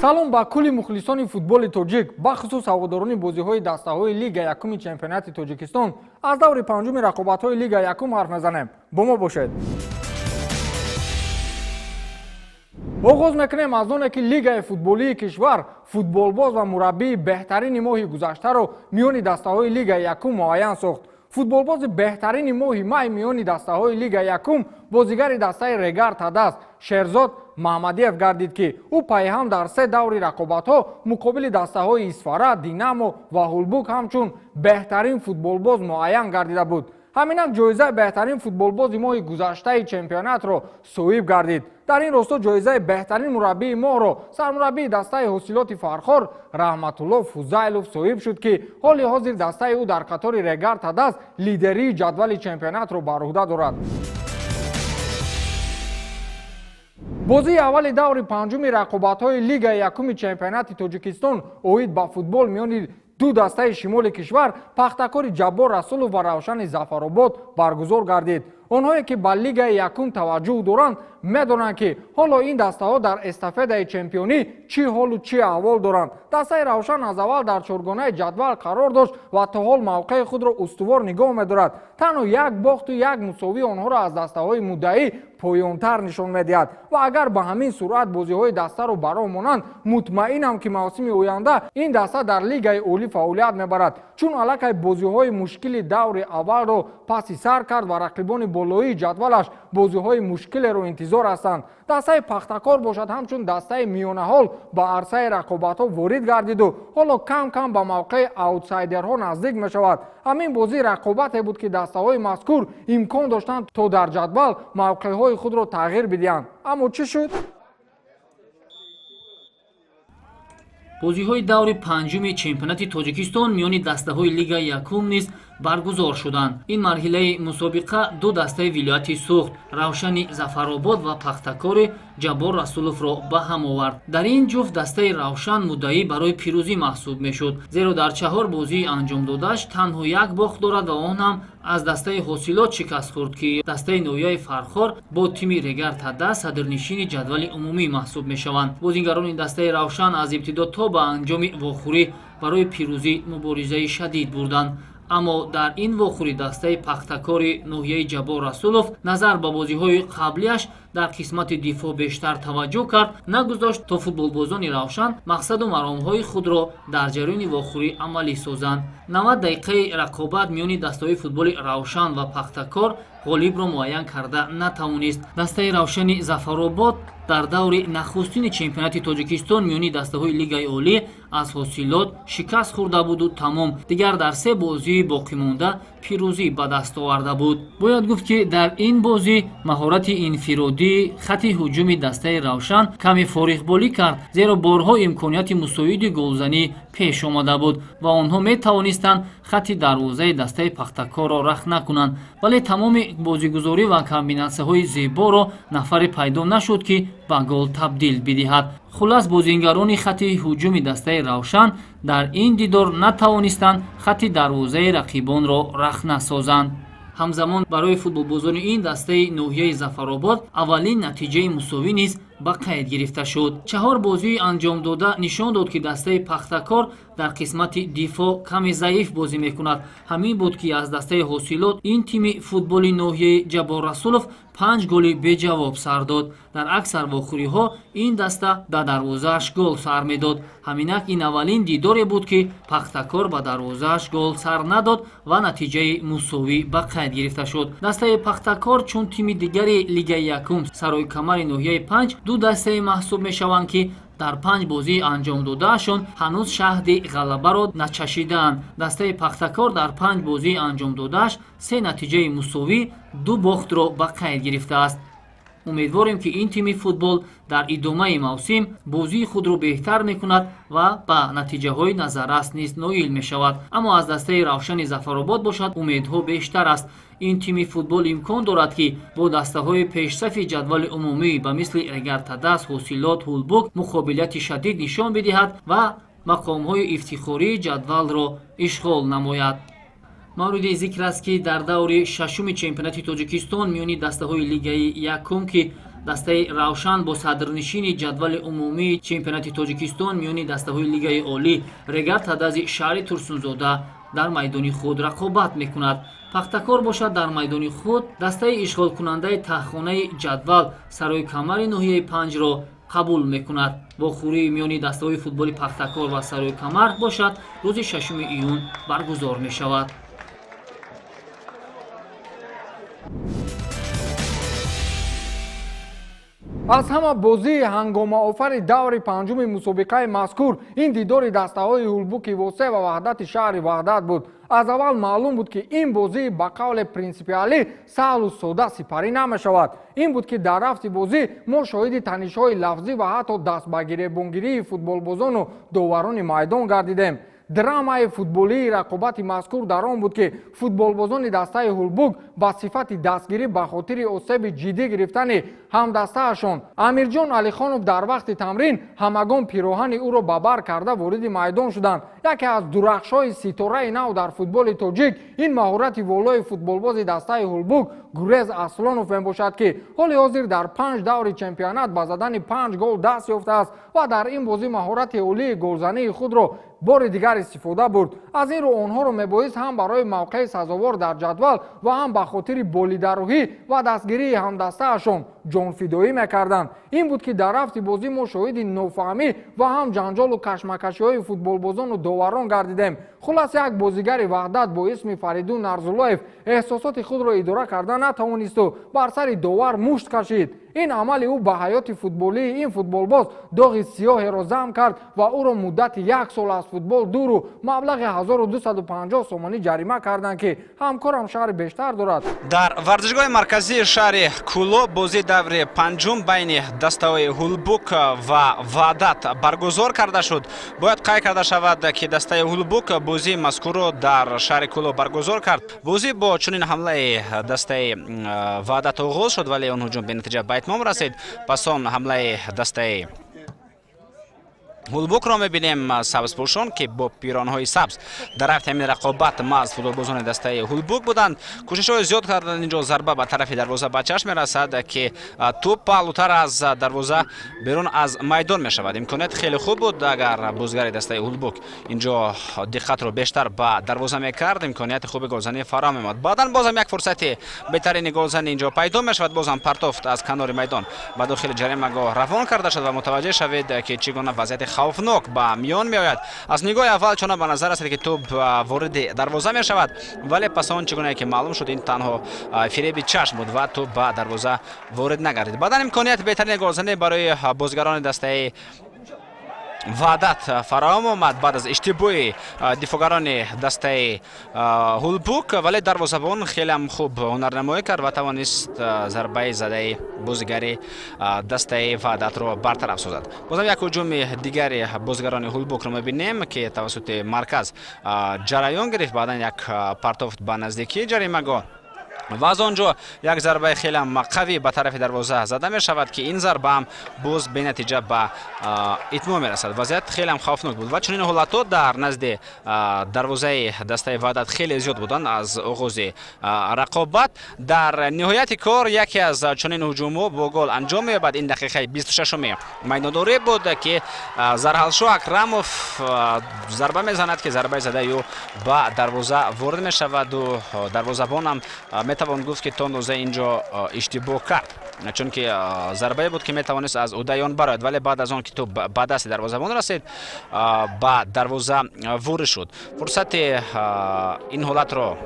Салом ба кулли мухлисони футболи тоҷик, бахусус ҳаводорони бозиҳои дастаҳои Лига якуми чемпионати Тоҷикистон. Аз даври панҷуми рақобатҳои Лига якум ҳарф мезанем. Бо мо бошед. Оғоз мекунем аз оне, ки лигаи футболии кишвар футболбоз ва мураббии беҳтарини моҳи гузаштаро миёни дастаҳои Лигаи якум муайян сохт. Футболбози беҳтарини моҳи май миёни дастаҳои Лигаи якум бозигари дастаи Регар Тадаз Шерзод Маҳмадиев гардид, ки ӯ пайҳам дар се даври рақобатҳо муқобили дастаҳои Исфара, Динамо ва Ҳулбук ҳамчун беҳтарин футболбоз муайян гардида буд. Ҳаминак ҷоизаи беҳтарин футболбози моҳи гузаштаи чемпионатро соҳиб гардид. Дар ин росто ҷоизаи беҳтарин мураббии моҳро сармураббии дастаи Ҳосилоти Фархор Раҳматулло Фузайлов соҳиб шуд, ки ҳоли ҳозир дастаи ӯ дар қатори Регар Тадаз лидерии ҷадвали чемпионатро бар уҳда дорад. Бозии аввали даври панҷуми рақобатҳои Лигаи якуми чемпионати Тоҷикистон оид ба футбол миёни ду дастаи шимоли кишвар, Пахтакори Ҷаббор Расулов ва Равшани Зафаробод, баргузор гардид. Онҳое, ки ба Лигаи якум таваҷҷӯҳ доранд, медонанд, ки ҳоло ин дастаҳо дар эстафетаи чемпионӣ чӣ ҳолу чӣ аҳвол доранд. Дастаи Равшан аз аввал дар чоргонаи ҷадвал қарор дошт ва то ҳол мавқеи худро устувор нигоҳ медорад. Танҳо як бохту як мусовӣ онҳоро аз дастаҳои муддаӣ поёнтар нишон медиҳад ва агар ба ҳамин суръат бозиҳои дастаро ба роҳ монанд, мутмаинам, ки мавсими оянда ин даста дар Лигаи олӣ фаъолият мебарад, чун аллакай бозиҳои мушкили даври аввалро паси сар кард ва рақибони болоии ҷадвалаш бозиҳои мушкилеро интизор ҳастанд. Дастаи Пахтакор бошад, ҳамчун дастаи миёнаҳол ба арсаи рақобатҳо ворид гардиду ҳоло кам кам ба мавқеи аутсайдерҳо наздик мешавад. Ҳамин бозӣ рақобате буд, ки дастаҳои мазкур имкон доштанд, то дар ҷадвал мавқеъҳои худро тағйир бидиҳанд. Аммо чӣ шуд? Бозиҳои даври панҷуми чемпионати Тоҷикистон миёни дастаҳои Лигаи якум низ баргузор шуданд. Ин марҳилаи мусобиқа ду дастаи вилояти Суғд, Равшани Зафаробод ва Пахтакори Ҷаббор Расуловро ба ҳам овард. Дар ин ҷуфт дастаи Равшан муддаӣ барои пирӯзӣ маҳсуб мешуд, зеро дар чаҳор бозии анҷомдодааш танҳо як бохт дорад ва он ҳам аз дастаи Ҳосилот шикаст хӯрд, ки дастаи ноҳияи Фархор бо тими Регар Тадаз садрнишини ҷадвали умумӣ маҳсуб мешаванд. Бозигарони дастаи Равшан аз ибтидо то ба анҷоми вохӯрӣ барои пирӯзӣ муборизаи шадид бурданд. Аммо дар ин вохӯрӣ дастаи Пахтакори ноҳияи Ҷаббор Расулов назар ба бозиҳои қаблиаш дар қисмати дифоъ бештар таваҷҷӯҳ кард, нагузошт, то футболбозони Равшан мақсаду маромҳои худро дар ҷараёни вохӯрӣ амалӣ созанд. 90 дақиқаи рақобат миёни дастаҳои футболи Равшан ва Пахтакор ғолибро муайян карда натавонист. Дастаи Равшани Зафаробод дар даври нахустини чемпионати Тоҷикистон миёни дастаҳои Лигаи олӣ аз Ҳосилот шикаст хӯрда буду тамом, дигар дар се бозии боқимонда пирӯзӣ ба даст оварда буд. Бояд гуфт, ки дар ин бозӣ маҳорати инфиродии хати ҳуҷуми дастаи Равшан каме фориғболӣ кард, зеро борҳо имконияти мусоиди голзанӣ пеш омада буд ва онҳо метавонистанд хати дарвозаи дастаи Пахтакорро рахт накунанд, вале тамоми бозигузорӣ ва комбинатсияҳои зеборо нафаре пайдо нашуд, ки ба гол табдил бидиҳад. Хулас, бозингарони хати ҳуҷуми дастаи Равшан дар ин дидор натавонистанд хати дарвозаи рақибонро рахт насозанд. Ҳамзамон барои футболбозони ин дастаи ноҳияи Зафаробод аввалин натиҷаи мусовӣ низ ба қайд гирифта шуд. Чаҳор бозии анҷомдода нишон дод, ки дастаи Пахтакор дар қисмати дифоъ каме заиф бозӣ мекунад. Ҳамин буд, ки аз дастаи Ҳосилот ин тими футболи ноҳияи Ҷаббор Расулов панҷ голи беҷавоб сар дод. Дар аксар вохӯриҳо ин даста ба дарвозааш гол сар медод. Ҳаминак ин аввалин дидоре буд, ки Пахтакор ба дарвозааш гол сар надод ва натиҷаи мусовӣ ба қайд гирифта шуд. Дастаи Пахтакор чун тими дигари Лигаи якум сарои камари ноҳияи панҷ ду дастае маҳсуб мешаванд, ки дар панҷ бозии анҷомдодаашон ҳанӯз шаҳди ғалабаро начашидаанд. Дастаи Пахтакор дар панҷ бозии анҷомдодааш се натиҷаи мусовӣ, ду бохтро ба қайд гирифтааст. Умедворем, ки ин тими футбол дар идомаи мавсим бозии худро беҳтар мекунад ва ба натиҷаҳои назаррас низ ноил мешавад. Аммо аз дастаи Равшани Зафаробод бошад, умедҳо бештар аст. Ин тими футбол имкон дорад, ки бо дастаҳои пешсафи ҷадвали умумӣ ба мисли Регартадас, Ҳосилот, Ҳулбук муқобилияти шадид нишон бидиҳад ва мақомҳои ифтихории ҷадвалро ишғол намояд. Мавриди зикр аст, ки дар даври шашуми чемпионати Тоҷикистон миёни дастаҳои Лигаи якум, ки Дастаи Равшан бо садрнишини ҷадвали умумии чемпионати Тоҷикистон миёни дастаҳои Лигаи Олӣ Регар-ТадАЗи шаҳри Турсунзода дар майдони худ рақобат мекунад. Пахтакор бошад, дар майдони худ дастаи ишғолкунандаи таҳхонаи ҷадвал Сарои Камари ноҳияи Панҷро қабул мекунад. Вохӯрии миёни дастаҳои футболи Пахтакор ва Сарои Камар бошад, рӯзи 6 июн баргузор мешавад. Аз ҳама бозии ҳангомаофари даври панҷуми мусобиқаи мазкур ин дидори дастаҳои Ҳулбуки Восе ва Ваҳдати шаҳри Ваҳдат буд. Аз аввал маълум буд, ки ин бозии ба қавле принсипиалӣ саҳлу сода сипарӣ намешавад. Ин буд, ки дар рафти бозӣ мо шоҳиди танишҳои лафзӣ ва ҳатто дастбагиребонгирии футболбозону доварони майдон гардидем. Драмаи футболии рақобати мазкур дар он буд, ки футболбозони дастаи Ҳулбук ба сифати дастгирӣ ба хотири осеби ҷиддӣ гирифтани ҳамдастаашон Амирҷон Алихонов дар вақти тамрин ҳамагон пироҳани ӯро ба бар карда вориди майдон шуданд. Яке аз дурахшҳои ситораи нав дар футболи тоҷик ин маҳорати волои футболбози дастаи Ҳулбук Гурез Аслонов мебошад, ки ҳоли ҳозир дар 5 даври чемпионат ба задани 5 гол даст ёфтааст ва дар ин бозӣ маҳорати олии голзании худро бори дигар истифода бурд. Аз ин рӯ онҳоро мебоист ҳам барои мавқеи сазовор дар ҷадвал ва ҳам ба хотири болидарӯҳӣ ва дастгирии ҳамдастаашон ҷонфидоӣ мекарданд. Ин буд, ки дар рафти бозӣ мо шоҳиди нофаҳмӣ ва ҳам ҷанҷолу кашмакашиҳои футболбозону доварон гардидем. Хулас, як бозигари Ваҳдат бо исми Фаридун Нарзуллоев эҳсосоти худро идора карда натавонисту бар сари довар мушт кашид. Ин амали ӯ ба ҳаёти футболии ин футболбоз доғи сиёҳеро зам кард ва ӯро муддати як сол аз футбол дуру маблағи 1250 сомонӣ ҷарима карданд, ки ҳамкорам шаҳри бештар дорад. Дар варзишгоҳи марказии шаҳри Кӯлоб бозии даври панҷум байни дастаҳои Ҳулбук ва Ваҳдат баргузор карда шуд. Бояд қайд карда шавад, ки дастаи Ҳулбук бозии мазкурро дар шаҳри Кӯлоб баргузор кард. Бозӣ бо чунин ҳамлаи дастаи Ваҳдат оғоз шуд, вале он ҳуҷум бенатиҷа ба итмом расид. Пас он ҳамлаи дастаи Ҳулбукро мебинем, сабзпӯшон, ки бо пиронҳои сабз дар рафти ҳамин рақобат маҳз футболбозони дастаи Ҳулбук буданд. Кӯшишҳои зиёд карданд. Инҷо зарба ба тарафи дарвоза ба чашм мерасад, ки тӯп паҳлӯтар аз дарвоза берун аз майдон мешавад. Имконият хеле хуб буд. Агар бозигари дастаи Ҳулбук инҷо диққатро бештар ба дарвоза мекард, имконияти хуби голзанӣ фароҳам меомад. Баъдан бозам як фурсати беҳтарини голзанӣ инҷо пайдо мешавад. Бозам партофт аз канори майдон ба дохили ҷаримагоҳ равон карда шуд ва мутаваҷҷеҳ шавед, ки чӣ гуна вазъияти хавфнок ба миён меояд. Аз нигоҳи аввал чуна ба назар расид, ки тӯб вориди дарвоза мешавад, вале пас он чӣ гунае ки маълум шуд, ин танҳо фиреби чашм буд ва тӯб ба дарвоза ворид нагардид. Баъдан имконияти беҳтарини голзанӣ барои бозигарони дастаи Ваҳдат фароҳам омад баъд аз иштибоҳи дифоъгарони дастаи Ҳулбук, вале дарвозабон хелеам хуб ҳунарнамоӣ кард ва тавонист зарбаи задаи бозигари дастаи Ваҳдатро бартараф созад. Бозам як ҳуҷуми дигари бозигарони Ҳулбукро мебинем, ки тавассути марказ ҷараён гирифт. Баъдан як партофт ба наздикии ҷаримагоҳ ва аз он ҷо як зарбаи хелеам қавӣ ба тарафи дарвоза зада мешавад, ки ин зарбаам боз бенатиҷа ба итмом мерасад. Вазъият хелеам хавфнок буд ва чунин ҳолатҳо дар назди дарвозаи дастаи Ваҳдат хеле зиёд буданд аз оғози рақобат. Дар ниҳояти кор яке аз чунин ҳуҷумҳо бо гол анҷом меёбад. Ин дақиқаи 26-уми майдондорӣ буд, ки Зарҳалшо Акрамов зарба мезанад, ки зарбаи задаи ӯ ба дарвоза ворид мешаваду дарвозабонам метавон гуфт, ки то андоза инҷо иштибоҳ кард, чунки зарбае буд, ки метавонист аз ӯҳдаи он барояд, вале баъд аз он ки тӯб ба дасти дарвозабон расид, ба дарвоза ворид шуд. Фурсати ин ҳолатро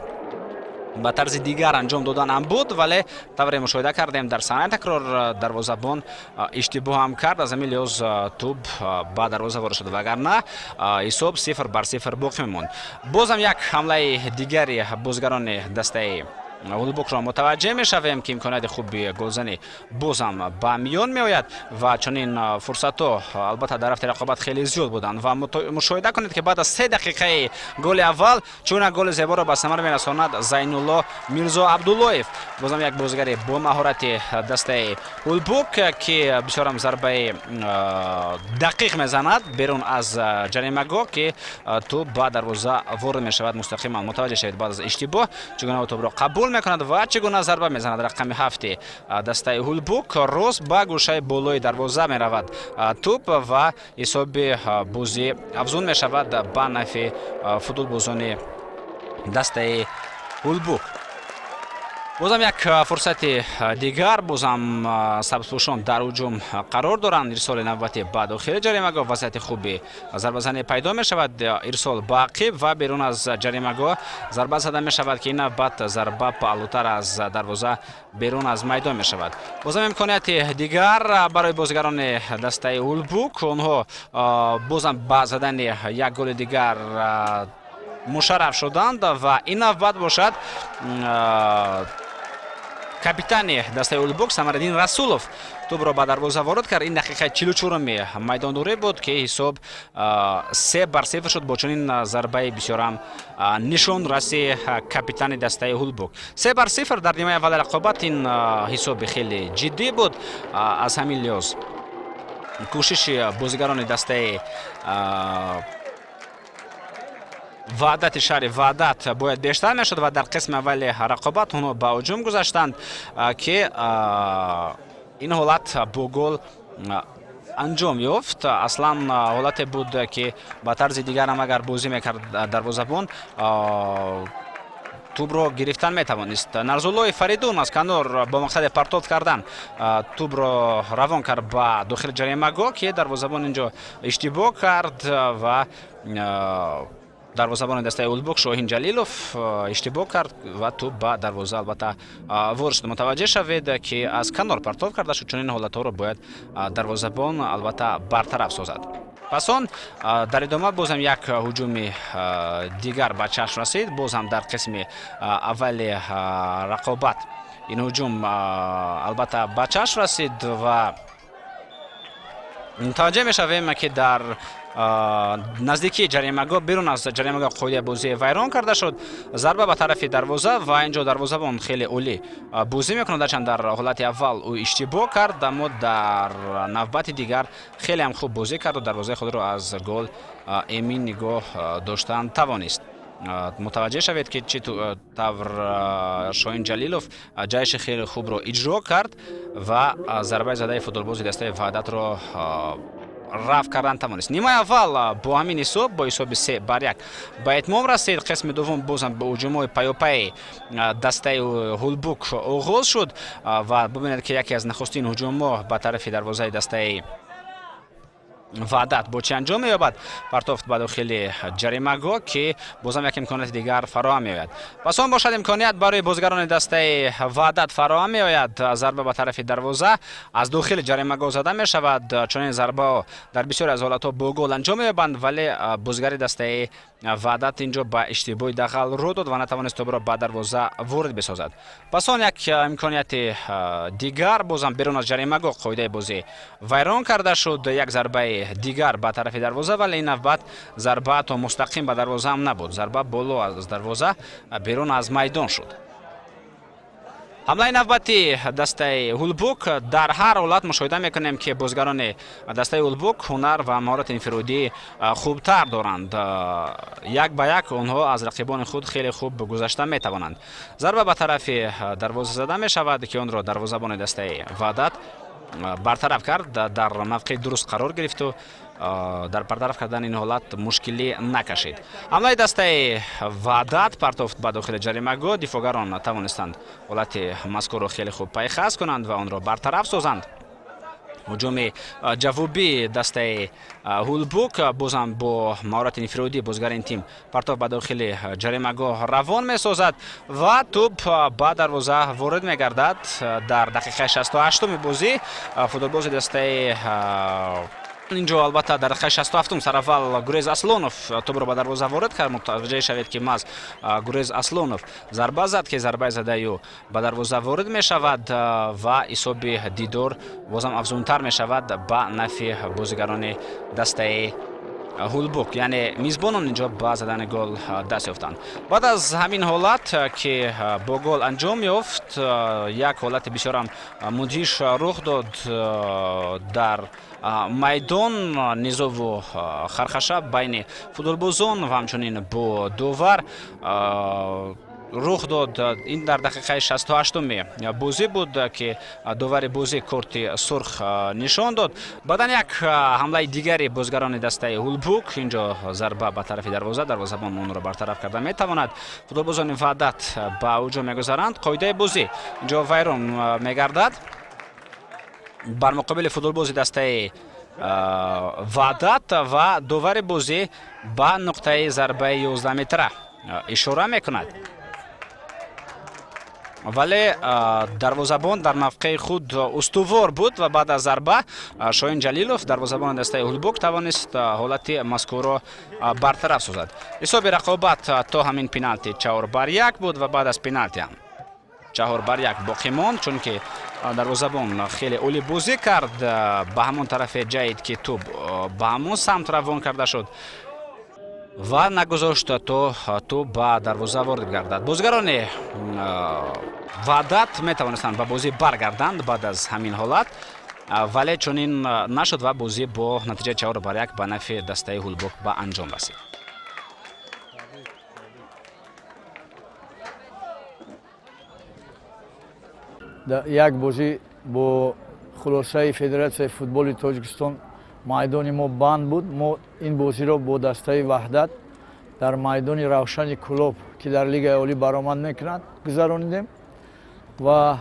ба тарзи дигар анҷом додан ҳам буд, вале тавре мушоҳида кардем, дар саҳнаи такрор дарвозабон иштибоҳ ҳам кард. Аз ҳамин лиҳоз тӯб ба дарвоза ворид шуд, вагарна ҳисоб 0-0 боқӣ мемонд. Бозам як ҳамлаи дигари бозигарони дастаи Ҳулбукро мутаваҷҷеҳ мешавем, ки имконияти хуби голзанӣ бозам ба миён меояд ва чунин фурсатҳо албатта дар рафти рақобат хеле зиёд буданд. Ва мушоҳида кунед, ки баъд аз 3 дақиқаи голи аввал чун як голи зеборо ба самар мерасонад Зайнулло Мирзо Абдуллоев, бозам як бозигари бо маҳорати дастаи Ҳулбук, ки бисёрам зарбаи дақиқ мезанад берун аз ҷаримагоҳ, ки тӯб ба дарвоза ворид мешавад мустақиман. Мутаваҷҷеҳ шавед, баъд аз иштибоҳ чӣ гуна тӯбро қабул мекунад ва чӣ гуна зарба мезанад рақами 7-и дастаи Ҳулбук! Рост ба гӯшаи болои дарвоза меравад тӯп ва ҳисоби бозӣ афзун мешавад ба нафи футболбозони дастаи Ҳулбук. Бозам як фурсати дигар, бозам сабзпӯшон дар ҳуҷум қарор доранд. Ирсоли навбатӣ ба дохили ҷаримагоҳ, вазъияти хуби зарбазанӣ пайдо мешавад. Ирсол ба ақиб ва берун аз ҷаримагоҳ зарба зада мешавад, ки ин навбат зарба паҳлӯтар аз дарвоза берун аз майдон мешавад. Бозам имконияти дигар барои бозигарони дастаи Ҳулбук. Онҳо бозам ба задани як голи дигар мушарраф шуданд ва ин навбат бошад, капитани дастаи Ҳулбук Самариддин Расулов тӯбро ба дарвоза ворид кард. Ин дақиқаи 44-уми майдондорӣ буд, ки ҳисоб 3-0 шуд бо чунин зарбаи бисёрам нишонраси капитани дастаи Ҳулбук. 3-0 дар нимаи аввали рақобат, ин ҳисоби хеле ҷиддӣ буд. Аз ҳамин лиҳоз кӯшиши бозигарони дастаи Ваҳдати шаҳри Ваҳдат бояд бештар мешуд ва дар қисми аввали рақобат онҳо ба ҳуҷум гузаштанд, ки ин ҳолат бо гол анҷом ёфт. Аслан ҳолате буд, ки ба тарзи дигарам агар бозӣ мекард дарвозабон, тӯбро гирифтан метавонист. Нарзуллои Фаридун аз канор бо мақсади партофт кардан тӯбро равон кард ба дохили ҷаримагоҳ, ки дарвозабон инҷо иштибоҳ кард ва дарвозабони дастаи Ҳулбук Шоҳин Ҷалилов иштибоҳ кард ва тӯб ба дарвоза албатта ворид шуд. Мутаваҷҷеҳ шавед, ки аз канор партоф карда шуд. Чунин ҳолатҳоро бояд дарвозабон албатта бартараф созад. Пас он дар идома бозам як ҳуҷуми дигар ба чашм расид. Боз ҳам дар қисми аввали рақобат ин ҳуҷум албатта ба чашм расид ва мутаваҷҷеҳ мешавем, ки дар наздикии ҷаримагоҳ, берун аз ҷаримагоҳ қоидаи бозӣ вайрон карда шуд. Зарба ба тарафи дарвоза ва инҷо дарвозабон хеле олӣ бозӣ мекунад. Ҳарчанд дар ҳолати аввал ӯ иштибоҳ кард, аммо дар навбати дигар хеле ҳам хуб бозӣ карду дарвозаи худро аз гол эмин нигоҳ доштан тавонист. Мутаваҷҷеҳ шавед, ки чӣ тавр Шоҳин Ҷалилов ҷаҳиши хеле хубро иҷро кард ва зарбаи задаи футболбози дастаи Ваҳдатро рафъ кардан тавонист. Нимаи аввал бо ҳамин ҳисоб, бо ҳисоби 3-1 ба итмом расид. Қисми дуввум бозам бо ҳуҷумҳои паёпайи дастаи Ҳулбук оғоз шуд ва бубинед, ки яке аз нахустин ҳуҷумҳо ба тарафи дарвозаи дастаи Ваҳдат бо чӣ анҷом меёбад. Партофт ба дохили ҷаримагоҳ, ки бозам як имконияти дигар фароҳам меояд. Пас он бошад, имконият барои бозигарони дастаи Ваҳдат фароҳам меояд. Зарба ба тарафи дарвоза аз дохили ҷаримагоҳ зада мешавад. Чунин зарбаҳо дар бисёре аз ҳолатҳо бо гол анҷом меёбанд, вале бозигари дастаи Ваҳдат инҷо ба иштибоҳи дағал рӯ дод ва натавонист тӯбро ба дарвоза ворид бисозад. Пас он як имконияти дигар, бозам берун аз ҷаримагоҳ қоидаи бозӣ вайрон карда шуд. Як зарбаи дигар ба тарафи дарвоза, вале ин навбат зарба то мустақим ба дарвоза ҳам набуд, зарба боло аз дарвоза берун аз майдон шуд. Ҳамлаи навбати дастаи Ҳулбук. Дар ҳар ҳолат мушоҳида мекунем, ки бозигарони дастаи Ҳулбук ҳунар ва маҳорати инфиродӣ хубтар доранд. Як ба як онҳо аз рақибони худ хеле хуб гузашта метавонанд. Зарба ба тарафи дарвоза зада мешавад, ки онро дарвозабони дастаи Ваҳдат бартараф кард, дар мавқеи дуруст қарор гирифту дар бартараф кардани ин ҳолат мушкилӣ накашид. Ҳамлаи дастаи Ваҳдат, партофт ба дохили ҷаримагоҳ. Дифоъгарон тавонистанд ҳолати мазкурро хеле хуб пайхас кунанд ва онро бартараф созанд. Ҳуҷуми ҷавобии дастаи Ҳулбук, бозам бо маҳорати инфиродӣ бозигари ин тим партофт ба дохили ҷаримагоҳ равон месозад ва тӯб ба дарвоза ворид мегардад. Дар дақиқаи 68-уми бозӣ футболбози дастаи инҷо, албатта, дар дақиқаи 67-ум сараввал Гурез Аслонов тӯбро ба дарвоза ворид кард. Мутаваҷҷеҳ шавед, ки маҳз Гурез Аслонов зарба зад, ки зарбаи задаи ӯ ба дарвоза ворид мешавад ва ҳисоби дидор бозам афзунтар мешавад ба нафи бозигарони дастаи Ҳулбук, яъне мизбонон инҷо ба задани гол даст ёфтанд. Баъд аз ҳамин ҳолат, ки бо гол анҷом ёфт, як ҳолати бисёрам мудҳиш рух дод дар майдон: низову хархаша байни футболбозон ва ҳамчунин бо довар. Рух дод. Ин дар дақиқаи 68-уми бозӣ буд, ки довари бозӣ корти сурх нишон дод. Баъдан як ҳамлаи дигари бозгарони дастаи Ҳулбук, инҷо зарба ба тарафи дарвоза, дарвозабон онро бартараф карда метавонад. Футболбозони Ваҳдат ба ҳуҷум мегузаранд. Қоидаи бозӣ инҷо вайрон мегардад. Бар муқобили футболбози дастаи Ваҳдат ва довари бозӣ ба нуқтаи зарбаи 11 метра ишора мекунад, вале дарвозабон дар мавқеи худ устувор буд ва баъд аз зарба Шоҳин Ҷалилов, дарвозабони дастаи Ҳулбук, тавонист ҳолати мазкурро бартараф созад. Ҳисоби рақобат то ҳамин пеналти 4-1 буд ва баъд аз пеналти ҳам 4-1 боқӣ монд, чунки дарвозабон хеле олӣ бозӣ кард, ба ҳамон тарафе ҷаҳид, ки тӯб ба ҳамон самт равон карда шуд ва нагузошт, то тӯб ба дарвоза ворид гардад. Бозигарони Ваҳдат метавонистанд ба бозӣ баргарданд баъд аз ҳамин ҳолат, вале чунин нашуд ва бозӣ бо натиҷаи 4-1 ба нафъи дастаи Ҳулбук ба анҷом расид. Як бозӣ бо хулосаи Федератсияи футболи Тоҷикистон майдони мо банд буд. Мо ин бозиро бо дастаи Ваҳдат дар майдони Равшани Кӯлоб, ки дар Лигаи олӣ баромад мекунад, гузаронидем ва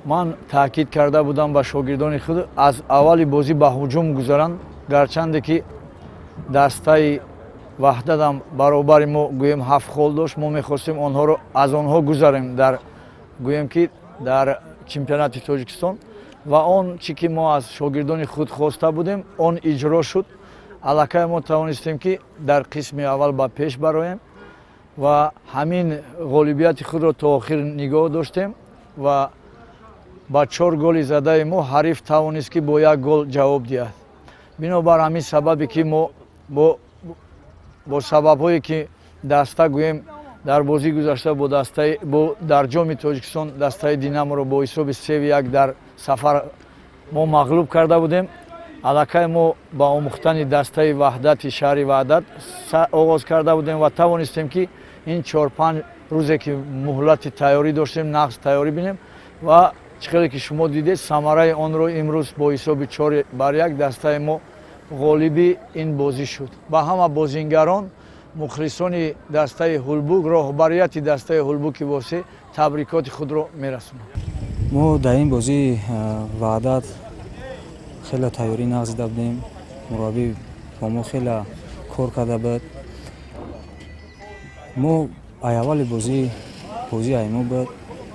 ман таъкид карда будам ба шогирдони худ, аз аввали бозӣ ба ҳуҷум гузаранд, гарчанде ки дастаи Ваҳдатам баробари мо, гӯем, 7 хол дошт. Мо мехостем онҳоро аз онҳо гузарем дар, гӯем ки, дар чемпионати Тоҷикистон ва он чӣ ки мо аз шогирдони худ хоста будем, он иҷро шуд. Аллакай мо тавонистем, ки дар қисми аввал ба пеш бароем ва ҳамин ғолибияти худро то охир нигоҳ доштем ва ба 4 голи задаи мо ҳариф тавонист, ки бо 1 гол ҷавоб диҳад. Бинобар ҳамин сабабе ки мо бо сабабҳое ки даста, гӯем, дар бозии гузашта бо дастаи бо дар Ҷоми Тоҷикистон дастаи Динаморо бо ҳисоби 3-1 дар сафар мо мағлуб карда будем, аллакай мо ба омӯхтани дастаи Ваҳдати шаҳри Ваҳдат оғоз карда будем ва тавонистем, ки ин 4-5 рӯзе ки муҳлати тайёрӣ доштем, нағз тайёрӣ бинем ва чӣ хеле ки шумо дидед, самараи онро имрӯз бо ҳисоби 4-1 дастаи мо ғолиби ин бозӣ шуд. Ба ҳама бозингарон, мухлисони дастаи Ҳулбук, роҳбарияти дастаи Ҳулбуки Восеъ табрикоти худро мерасонам. Мо дар ин бозии Ваҳдат хеле тайёрӣ нағз дида будем. Мураббӣ бо мо хеле кор карда буд. Мо ай аввали бозӣ, бозӣ ай мо буд,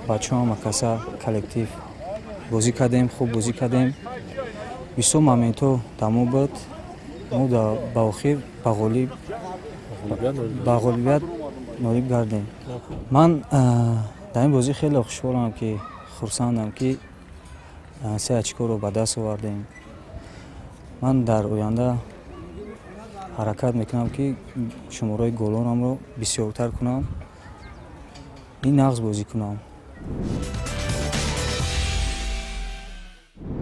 бачаҳо ҳама каса коллектив бозӣ кардем, хуб бозӣ кардем. Бисёр моментҳо дар мо буд, мо ба охир ба ғолибият ноиб гардем. Ман дар ин бозӣ хеле хушҳолам, ки хурсандам, ки 3 очкоро ба даст овардем. Ман дар оянда ҳаракат мекунам, ки шумораи голонамро бисёртар кунам, ин нағз бозӣ кунам.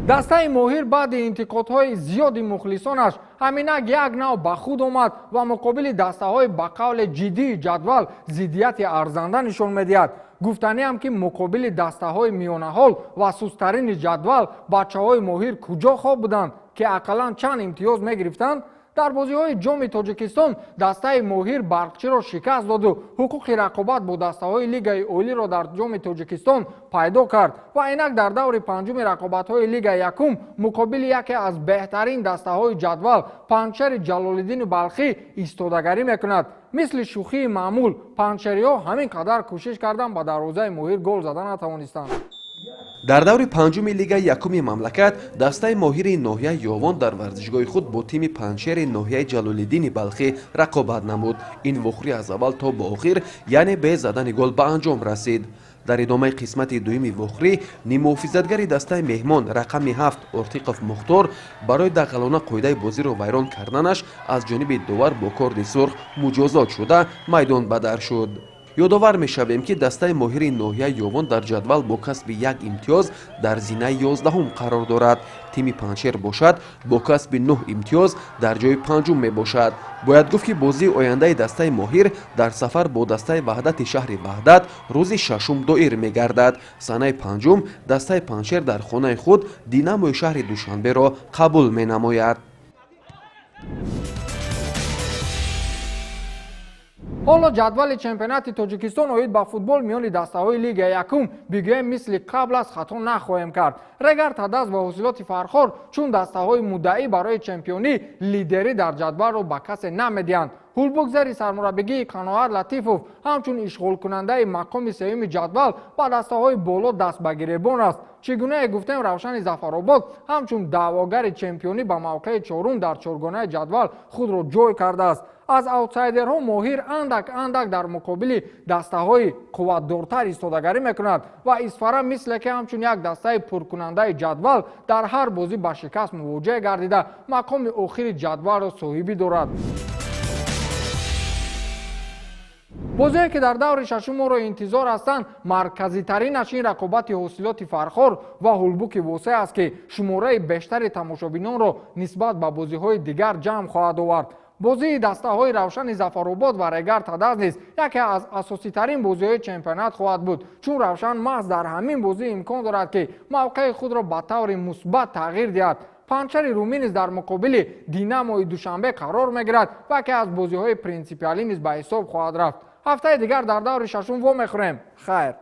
Дастаи Моҳир баъди интиқодҳои зиёди мухлисонаш ҳаминак як нав ба худ омад ва муқобили дастаҳои ба қавле ҷиддии ҷадвал зиддияти арзанда нишон медиҳад. Гуфтаниам, ки муқобили дастаҳои миёнаҳол ва сустарини ҷадвал бачаҳои Моҳир куҷо хоб буданд, ки ақаллан чанд имтиёз мегирифтанд? Дар бозиҳои Ҷоми Тоҷикистон дастаи Моҳир Барқчиро шикаст доду ҳуқуқи рақобат бо дастаҳои Лигаи олиро дар Ҷоми Тоҷикистон пайдо кард ва инак дар даври панҷуми рақобатҳои Лигаи якум муқобили яке аз беҳтарин дастаҳои ҷадвал, Панҷшери Ҷалолиддини Балхӣ, истодагарӣ мекунад. Мисли шӯхии маъмул, панҷшериҳо ҳамин қадар кӯшиш карданд, ба дарвозаи Моҳир гол зада натавонистанд. Дар даври панҷуми Лигаи якуми мамлакат дастаи Моҳири ноҳияи Ёвон дар варзишгоҳи худ бо тими Панҷшери ноҳияи Ҷалолиддини Балхӣ рақобат намуд. Ин вохӯрӣ аз аввал то ба охир, яъне бе задани гол, ба анҷом расид. Дар идомаи қисмати дуюми вохӯрӣ ниммуҳофизатгари дастаи меҳмон, рақами 7, Ортиқов Мухтор барои дағалона қоидаи бозиро вайрон карданаш аз ҷониби довар бо корди сурх муҷозот шуда, майдон бадар шуд. Ёдовар мешавем, ки дастаи Моҳири ноҳияи Ёвон дар ҷадвал бо касби як имтиёз дар зинаи 11-ум қарор дорад. Тими Панҷшер бошад, бо касби 9 имтиёз дар ҷои панҷум мебошад. Бояд гуфт, ки бозии ояндаи дастаи Моҳир дар сафар бо дастаи Ваҳдати шаҳри Ваҳдат рӯзи шашум доир мегардад. Санаи панҷум дастаи Панҷшер дар хонаи худ Динамои шаҳри Душанберо қабул менамояд. Ҳоло ҷадвали чемпионати Тоҷикистон оид ба футбол миёни дастаҳои Лигаи якум бигӯем, мисли қабл аз хато нахоҳем кард. Регар Тадаз ва Ҳосилоти Фархор чун дастаҳои муддаӣ барои чемпионӣ лидерӣ дар ҷадвалро ба касе намедиҳанд. Ҳулбук зери сармураббигии Қаноат Латифов ҳамчун ишғолкунандаи мақоми сеюми ҷадвал ба дастаҳои боло даст ба гиребон аст. Чӣ гунае гуфтем, Равшани Зафаробод ҳамчун даъвогари чемпионӣ ба мавқеи чорум дар чоргонаи ҷадвал худро ҷой кардааст. Аз аутсайдерҳо Моҳир андак андак дар муқобили дастаҳои қувватдортар истодагарӣ мекунад ва Исфара мисле ки ҳамчун як дастаи пуркунандаи ҷадвал дар ҳар бозӣ ба шикаст мувоҷеҳ гардида, мақоми охири ҷадвалро соҳибӣ дорад. Бозие ки дар даври шашум моро интизор ҳастанд, марказитаринаш ин рақобати Ҳосилоти Фархор ва Ҳулбуки Восеъ аст, ки шумораи бештари тамошобинонро нисбат ба бозиҳои дигар ҷамъ хоҳад овард. Бозии дастаҳои Равшани Зафаробод ва Регар Тадаз низ яке аз асоситарин бозиҳои чемпионат хоҳад буд, чун Равшан маҳз дар ҳамин бозӣ имкон дорад, ки мавқеи худро ба таври мусбат тағйир диҳад. Панҷшери Румӣ низ дар муқобили Динамои Душанбе қарор мегирад ва яке аз бозиҳои принсипиалӣ низ ба ҳисоб хоҳад рафт. Ҳафтаи дигар дар даври шашум вомехӯрем. Хайр.